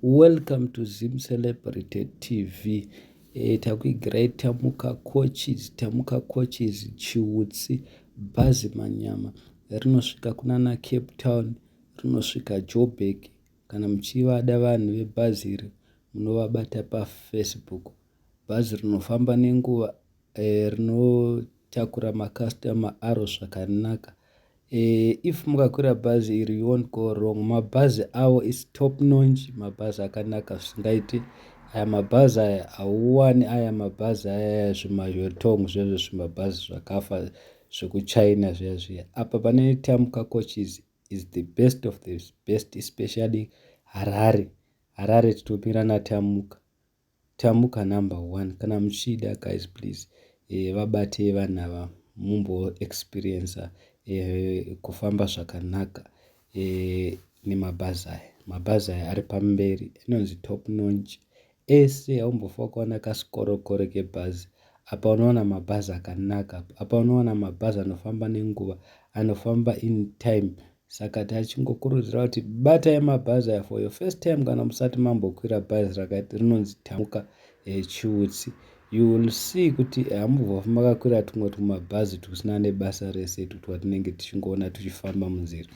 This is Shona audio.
Welcome to Zim Celebrity TV. Takuigirai Tamuka Coaches, Tamuka Coaches Chiutsi bhazi manyama rinosvika kunana Cape Town, rinosvika Joburg. Kana muchivada vanhu vebhazi iri munovabata paFacebook. Bhazi rinofamba nenguva rinotakura makastoma aro zvakanaka. If mukakwira bhazi iri, you won't go wrong. Mabhazi avo is top notch, mabhazi akanaka zvisingaiti. Aya mabhazi aya hauwani, aya mabhazi aya zvimayotong zvezvo, zvimabhazi zvakafa zvekuChina zviya zviya. Apa pane Tamuka Coaches is the best of the best, especially Harare. Harare titomira naTamuka. Tamuka number one. Kana muchida guys, please vabatei vanhu ava mumboexperienca kufamba zvakanaka nemabhazi aya. Mabhazi aya ari pamberi, inonzi top notch ese. Haumbofa kuona kasikorokoro kebhazi apa. Unoona mabhazi akanaka apa, unoona mabhazi anofamba nenguva, anofamba in time. Saka tachingokurudzira kuti batai mabhazi aya for your first time. Kana musati mambokwira bhazi rakati rinonzi Tamuka Chiutsi, you will see kuti hamubva makakwira tumwe tumabhazi tusina nebasa rese twatinenge tichingoona tuchifamba munzira.